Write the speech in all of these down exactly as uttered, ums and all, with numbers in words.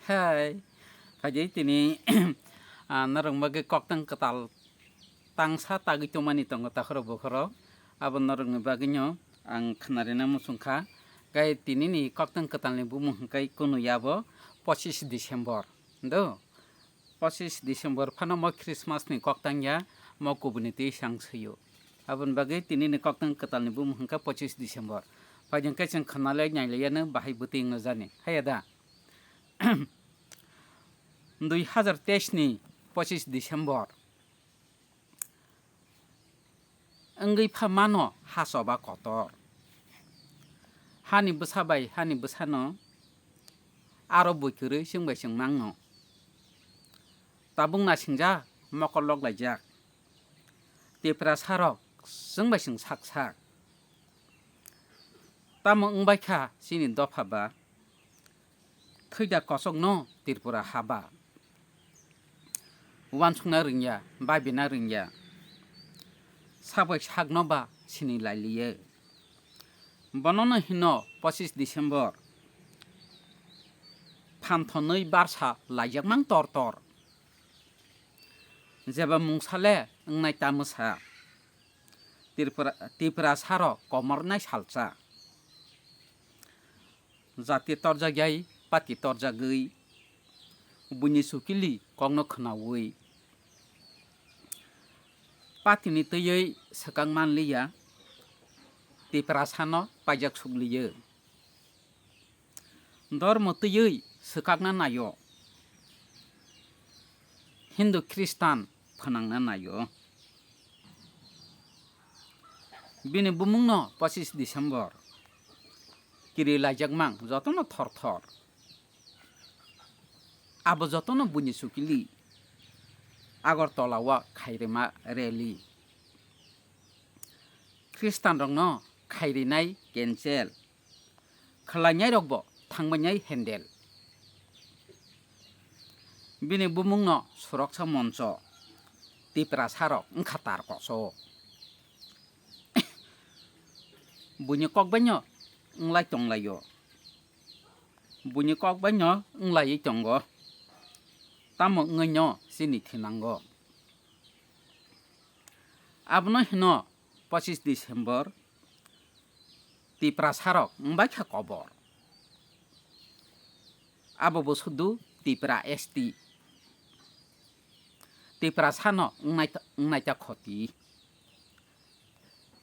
Hai, phaidi tini, ah, norok bagwi koktang kwtal tangsa tagwi tongmani tongo takhorok bokhorok. Abo norokni bagwino ang khwnarina muchung kha. Gai tinini koktang kwtalni bumung hwnkhe kunu yabo pochis December. Do, pochis December phano mo Christmas ni koktang ya, mo kubuni twi sang swiyo. Aboni bagwi tinini koktang kwtalni bumung hwnkhe pochis December. Phaidi hwnkhe chwng khwnalai nailaiya no bahai bwtwi wngna jani. Haiya da? Dui hazar teis ni pochis December wngwi pha mano ha choba kotor. Hani bwsa bai hani bwsano aro bui kwrwi chwng bai chwng mangno. Tabuk nasingjak, mokol lok laijak. Tiprasa rok chwng bai chwng sak sak. Tamo wngbai kha chini dopha ba? Thwida kochokno Tripura haba. Uansukna rwngya, babina rwngya. Sabai sakno ba sini lailiye. Bonono hino pochis December. Phanthonwi barsa laijakmang tor tor. Jeba mungsale wngnai ta mwsa. Tripura, Tiprasa rok komornai salsa. Jati torjak yai, pati torjagwi, buini sukili kokno khwnaui. Patini twiwi swkang manliya, Tiprasano paijak sukliyo. Dormo twiwi swkakna naio, Hindu Khristan phwnangna naio. Bini bumungno pochis December kiri laijakmang jotono thor thor. Abo jotono buini sukili Agartala o khairima rally. Khristanrokno khairinai cancel, khwlainairokbo thangbainai handle. Bini bumungno Suroksa Moncho, Tiprasarok wngkha tar koso. Buini kok baino wnglai tonglaio. Buini kok baino wnglaiwi tongo. Tamo wngwino chini thinango. Abono hino pochis December Tiprasarok wngbaikha kobor. Abo bo sudu Tipra S T. Tiprasano wngnai ta, wngnai ta khoti.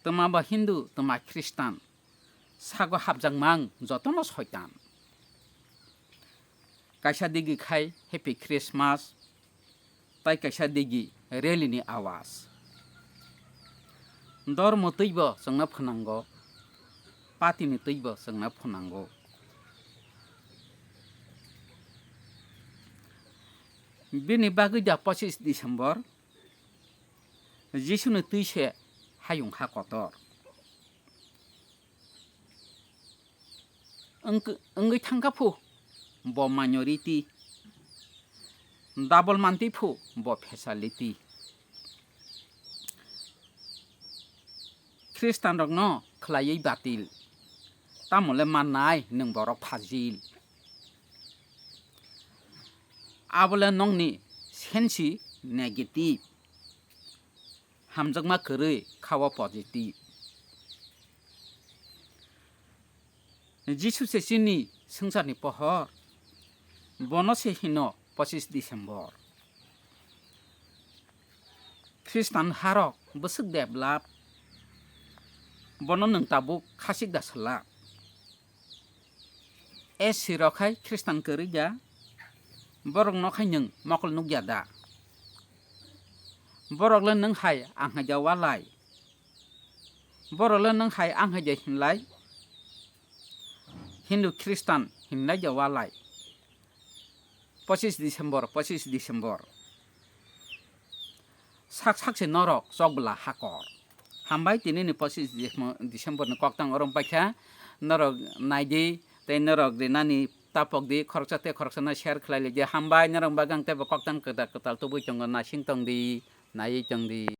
Twma bo Hindu, twma Khristan. Sago hapjakmang jotono soitan. Kaisa digi khai Happy Christmas, tai kaisa digi rally ni awas. Dormo twibo chwngno phwnango, patini twibo chwngno phwnango. Bini bagwi da pochis December Jisuni twi se hayung ha kotor. Wng-, wngwi thangkha phu bo minority, double manti phu bo facility. Khristanrokno khwlaiwi batil, tamole mannai nwng borok fajil. Abole nokni sensi negative. Hamjakma kwrwi kha-o positive. Jisu se chini swngcharni pohor, bono se hino pochis December. Khristan harok bwswk develop, bono nwng tabuk khasik da swlak. S C rok hai Khristan kwrwi da, borok no khai nwng mokol nukya da? Borok le nwng hai ang hai da walai? Borok le nwng hai ang hai da hinlai? Hindu Khristan hinlai da walai? Pochis December, pochis December. Sak sak se norok chokbwla hakor. Hambai tini ni pochis December ni koktang orom paikha. Norok naidi tei norok rinani tapok di, khoroksa tei khoroksa no share khlai lidi. Hambai norok bagwi ang teibo koktang kwtal kwtal tubui tongo, naising tong di, naiwi tong di.